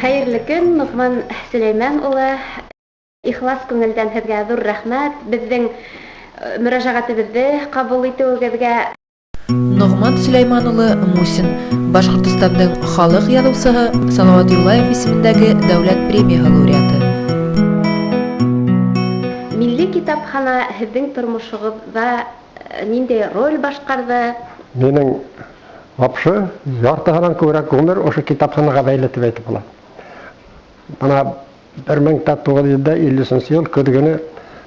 Хәйерле көн, Ноғман Сөләймән улы. Ихлас күңелдән һеҙгә ҙур рәхмәт. Беҙҙең мөрәжәғәтебеҙҙе ҡабул итеүегеҙгә. Ноғман Сөләйман улы Мусин, Башҡортостандың халыҡ яҙыусыһы, Салауат Юлаев исемендәге дәүләт премияһы лауреаты. Милли китапхана һеҙҙең тормошоғоҙҙа ниндәй роль башҡарҙы? Минең вообще яртыһынан күберәк ғүмер ошо китапханаға бәйле тип әйтеп була. Бына 1953 йыл көҙ көнө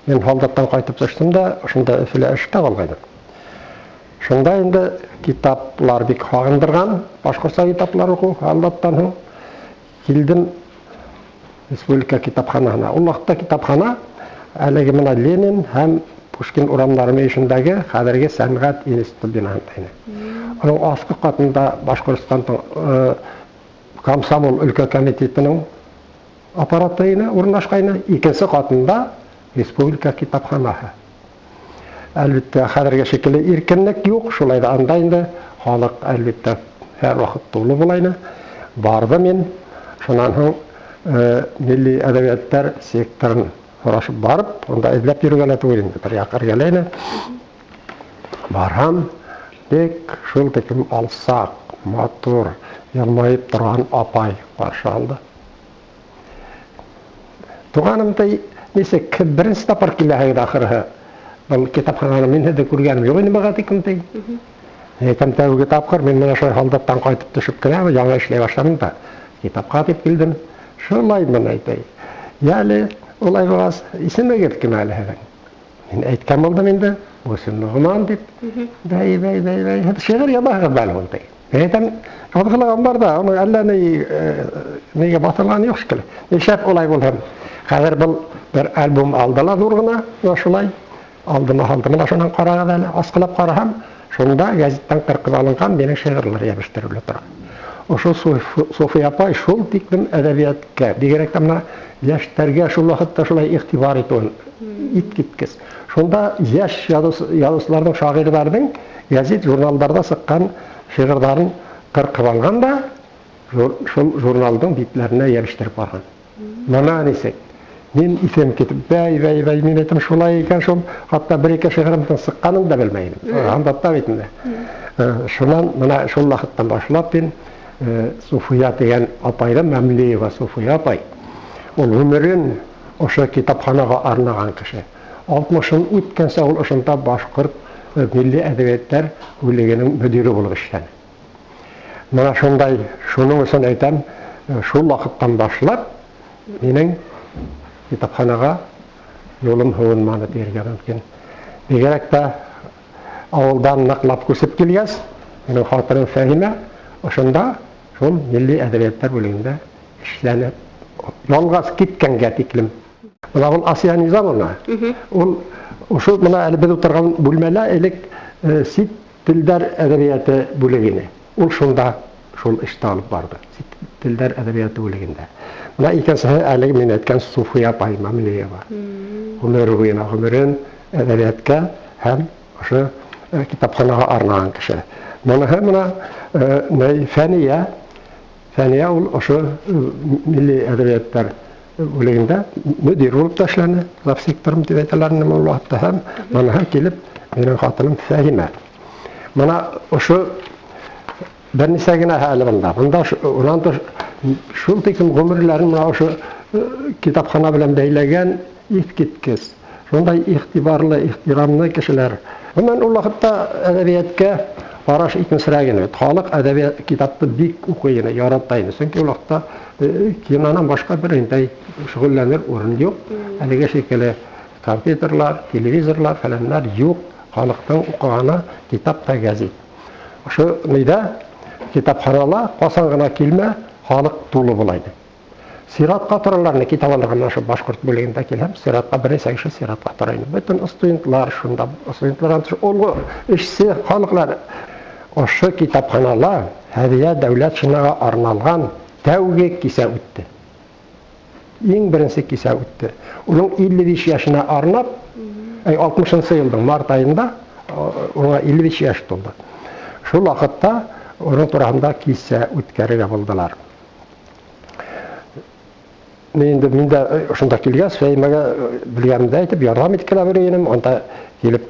мин һалдаттан ҡайтып төштөм дә, ошонда Өфөлә эштә ҡалғайным. Шунда инде китаплар бик һағындырған, башҡортса китаплар уҡыу һалдаттан һуң килдем республика китапханаһына. Ул ваҡытта китапхана әлеге бына Ленин һәм Пушкин урамдары мөйөшөндәге хәҙерге сәнғәт институты бинаһында ине. Уның аҫҡы ҡатында Башҡортостандың комсомол өлкә комитетының аппараты ине, урынлашҡайны. Икенсе ҡатында республика китапханаһы. Әлбиттә, хәҙерге шикелле иркенлек юҡ, шулай ҙа анда инде халыҡ әлбиттә һәр ваҡыт тулы була ине. Барҙым мин, шунан һуң милли әҙәбиәттәр секторын һорашып барып, унда эҙләп йөрөргә лә түгел инде, бер яҡ эргәлә ине. Барһам, бик шул тиклем алсаҡ, матур, йылмайып торған апай ҡаршы алды. Туғаным ти, нисек, беренсе тапҡыр киләһегеҙ ахырыһы. Был китапхананы мин һеҙҙе күргәнем юҡ инде быға тиклем ти. Әйтәм, тәүге тапҡыр мин менә шулай һалдаттан ҡайтып төшөп кенә яңы эшләй башланым да китапҡа тип килдем. Шулай мин әйтәй. Яле, улай булғас, исемегеҙ кем әле һеҙҙең? Мин әйткән булдым инде, Мусин Ноғман тип. Бәй, бәй, бәй, бәй, һеҙ шиғыр яҙаһығыҙ әле ул ти. Мин әйтәм, яҙғылаған бар ҙа, уның әллә ни нигә баҫылғаны юҡ шикелле. Нишләп улай булһын? Хәҙер был бер альбом алды ла ҙур ғына, менә шулай. Алдыма һалды, менә шунан ҡарағыҙ әле, асҡылап ҡараһам, шунда гәзиттән ҡырҡып алынған минең шиғырлар йәбештерелеп тора. Ошо Суфия апай шул тиклем әҙәбиәткә, бигерәк тә бына йәштәргә шул ваҡытта шулай иғтибар итеүен иҫкиткес. Шунда йәш яҙыусыларҙың, шағирҙарҙың гәзит, журналдарҙа сыҡҡан шиғырҙарын ҡырҡып алған да шул журналдың битләренә йәбештереп барған. Бына нисек. Мин иҫем китеп, бәй, бәй, бәй, мин әйтәм, шулай икән шул, хатта бер-ике шиғырымдың сыҡҡанын да белмәй инем. Андатта бит инде. Шунан, бына шул ваҡыттан башлап мин Суфия тигән апайҙы, Мәмлиева Суфия апай, ул ғүмерен ошо китапханаға арнаған кеше. Алтмышын үткәнсә ул ошонда башҡорт милли әҙәбиәттәр бүлегенең мөдире булып эшләне. Бына шундай, шуның өсөн әйтәм, шул ваҡыттан башлап минең китапханаға юлым һыуынманы тиергә мөмкин. Бигерәк тә ауылдан ныҡлап күсеп килгәс, минең хатыным Фәһимә ошонда шул милли әҙәбиәттәр бүлегендә эшләне. Ялғаз киткәнгә тиклем. Бына был Асия Низамовна, ул ошо бына әле беҙ ултырған бүлмәлә элек сит телдәр әҙәбиәте бүлеге ине. Ул шунда шул эште алып барҙы. Сит телдәр әҙәбиәте бүлегендә. Бына икенсеһе әлеге мин әйткән Суфия апай Мамлеева. Ғүмер буйына ғүмерен әҙәбиәткә һәм ошо китапханаға арнаған кеше. Быныһы бына ней Фәниә. Фәниә ул ошо милли әҙәбиәттәр бүлегендә мөдир булып та эшләне, завсекторым тип әйтәләр инде ул ваҡытта. Һәм быныһы килеп минең хатыным Фәһимә. Бына ошо бер нисә генә әле бында. Бында унан тыш шул тиклем ғүмерләрен бына ошо китапхана белән бәйләгән иҫкиткес, шундай иғтибарлы, ихтирамлы кешеләр. Бынан ул ваҡытта әҙәбиәткә ҡараш икенсерәк ине. Халыҡ әҙәбиәт китапты бик уҡый ине, ярата ине. Сөнки ул ваҡытта кинонан башҡа бер ниндәй шөғөлләнер урын юҡ. Әлеге шикелле компьютерлар, телевизорлар, фәләннәр юҡ. Халыҡтың уҡығаны китап та гәзит. Ошо нейҙә китапханала ҡасан ғына килмә, халыҡ тулы була ине. Сиратҡа торалар ине, китап алырға менә ошо башҡорт бүлегендә килһәм, сиратҡа бер нисә кеше сиратҡа тора ине. Бөтөн студентлар шунда, студентларҙан тыш оло эшсе халыҡлар. Ошо китапханала Һәҙиә Дәүләтшинаға арналған тәүге кисә үтте. Иң беренсе кисә үтте. Уның илле биш йәшенә арнап, алтмышынсы йылдың март айында уңа илле биш йәш тулды. Шул ваҡытта уның тураһында кисә үткәрергә булдылар. Инде мин дә ошонда килгәс, Фәймәгә белгәнемде әйтеп, ярҙам иткеләп йөрөй. Унда килеп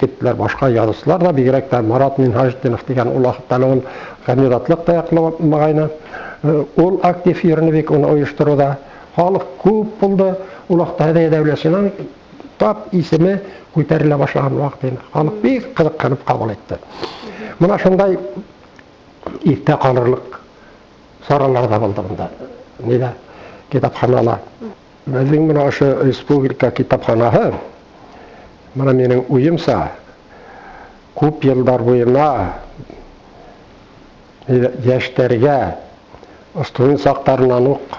киттеләр башҡа яҙыусылар ҙа, бигерәк тә Марат Минһажетдинов тигән ул ваҡытта ул кандидатлыҡ та яҡламағайны. Ул актив йөрөнө бик уны ойоштороуҙа. Халыҡ күп булды. Ул ваҡытта Һәҙиә Дәүләтшинаның тап исеме күтәрелә башлаған ваҡыт ине. Халыҡ бик ҡыҙыҡһынып ҡабул итте. Мына шундай иҫтә ҡалырлыҡ саралар ҙа булды бында. Ниҙә? Китапханала. Беҙҙең мына ошо республика китапханаһы, мына минең уйымса, күп йылдар буйына йәштәргә студент саҡтарынан уҡ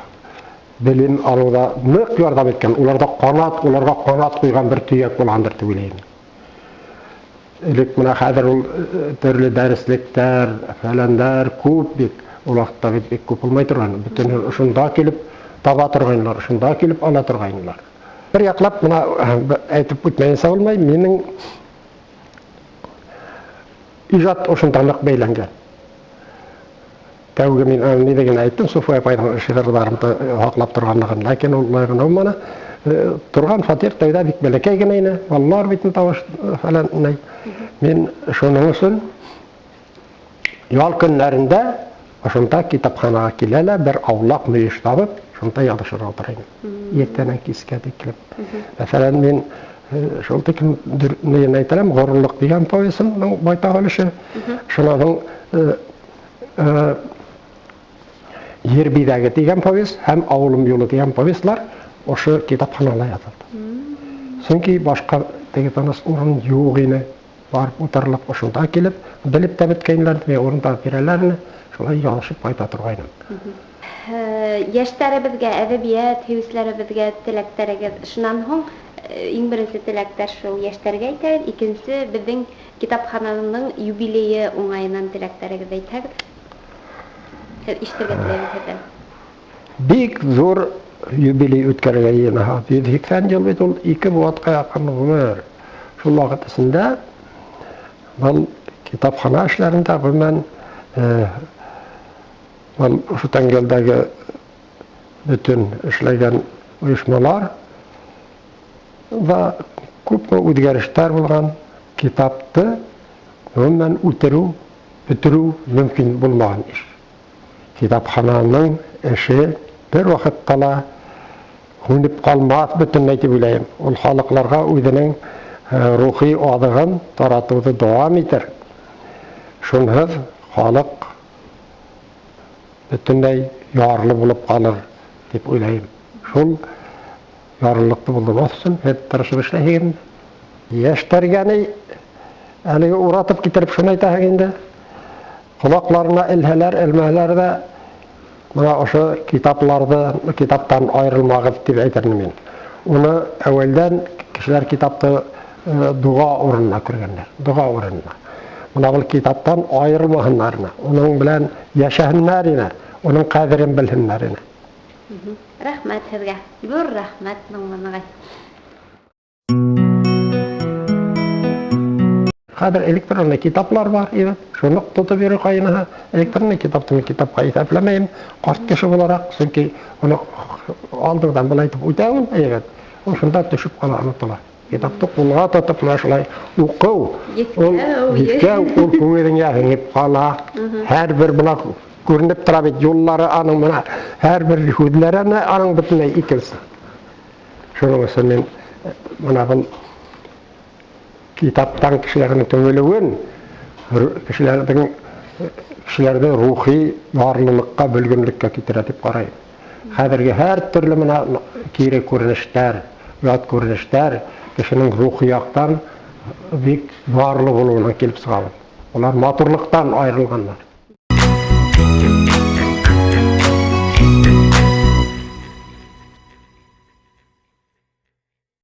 белем алыуҙа ныҡ ярҙам иткән, уларҙа ҡанат, уларға ҡанат ҡуйған бер төйәк булғандыр тип уйлайым. Элек мына хәҙер ул төрлө дәреслектәр, фәләндәр күп бит, ул ваҡытта бит бик күп булмай торған. Бөтөнһө ошонда килеп таба торғайнылар, ошонда килеп ала торғайнылар. Бер яҡлап мына әйтеп үтмәйенсә булмай, минең ижад ошонда ныҡ бәйләнгән. Тәүге мин ниҙе генә әйттем, Суфия апайҙың шиғырҙарымды һаҡлап торғанлығын, ләкин ул улай ғына булманы. Торған фатир тәүҙә бик бәләкәй генә ине, балалар бит тауыш фәлән ни. Мин шуның өсөн ял көннәрендә ошонда китапханаға килә лә бер аулаҡ мөйөш табып, шунда яҙышырға ултыра инем. Иртәнән кискә тиклем. Мәҫәлән, мин шул тиклем нейен әйтәләм, Ғорурлыҡ тигән повесымның байтаҡ өлөшө. Шунан һуң Ер биҙәге тигән повесть һәм Ауылым юлы тигән повестьлар ошо китапханала яҙылды. Сөнки башҡа теге тыныс урын юҡ ине. Барып ултырылып ошонда килеп, белеп тә бөткәйнеләр, миңә урын табып бирәләр ине. Шулай яҙышып ҡайта торғайным. Йәштәребеҙгә, әҙәбиәт һөйөүселәребеҙгә теләктәрегеҙ. Шунан һуң иң беренсе теләктәр шул йәштәргә әйтәбеҙ, икенсе беҙҙең китапхананың юбилейы уңайынан теләктәрегеҙҙе әйтһәгеҙ. Һеҙ ишетергә теләйбеҙ һеҙҙән. Бик ҙур юбилей үткәрергә йыйынаһығыҙ. 180 йыл бит ул ике быуатҡа яҡын ғүмер. Шул ваҡыт эсендә был китапхана эшләрендә ғөмүмән, был ошо тәңгәлдәге бөтөн эшләгән ойошмалар ҙа күпме үҙгәрештәр булған. Китапты ғөмүмән үтереү, бөтөрөү мөмкин булмаған эш. Китапхананың эше бер ваҡытта ла һүнеп ҡалмаҫ бөтөнләй тип уйлайым. Ул халыҡларға үҙенең рухи аҙығын таратыуҙы дауам итер. Шунһыҙ халыҡ бөтөнләй ярлы булып ҡалыр тип уйлайым. Шул ярлылыҡты булдырмаҫ өсөн һеҙ тырышып эшләйһегеҙ инде. Йәштәргә ни әлеге уратып китереп шуны әйтәһең инде. Ҡолаҡларына элһәләр, элмәһәләр ҙә мына ошо китапларҙы, китаптан айырылмағыҙ тип әйтер инем мин. Уны әүәлдән кешеләр китапты доға урынына күргәндәр, доға урынына. Мына был китаптан айырылмаһындар ине, уның белән йәшәһеннәр ине, уның ҡәҙерен белһеннәр ине. Рәхмәт һеҙгә, ҙур рәхмәт, Ноғман ағай. Хәҙер электронный китаплар бар, әйбәт. Шуны тотоп йөрөй ҡайныһы. Электронный китапты мин китапҡа иҫәпләмәйем, ҡарт кеше булараҡ, сөнки уны алдыңдан былай итеп үтәүен, әйбәт. Ул шунда төшөп ҡала, онотола. Китапты ҡулға тотоп менә шулай уҡыу, ул еҫкәү, ул күңелеңә һеңеп ҡала. Һәр бер бына күренеп тора бит юллары аның менә, һәр бер һүҙләре аның бөтөнләй икенсе. Шуның өсөн мин бына был китаптан кешеләрнең төңөлөүен, кешеләрҙе рухи ярлылыҡҡа, бөлгөнлөккә китерә тип ҡарайым. Хәҙерге һәр төрлө менә кире күренештәр, ят күренештәр кешенең рухи яҡтан бик ярлы булыуынан килеп сыға. Улар матурлыҡтан айырылғандар.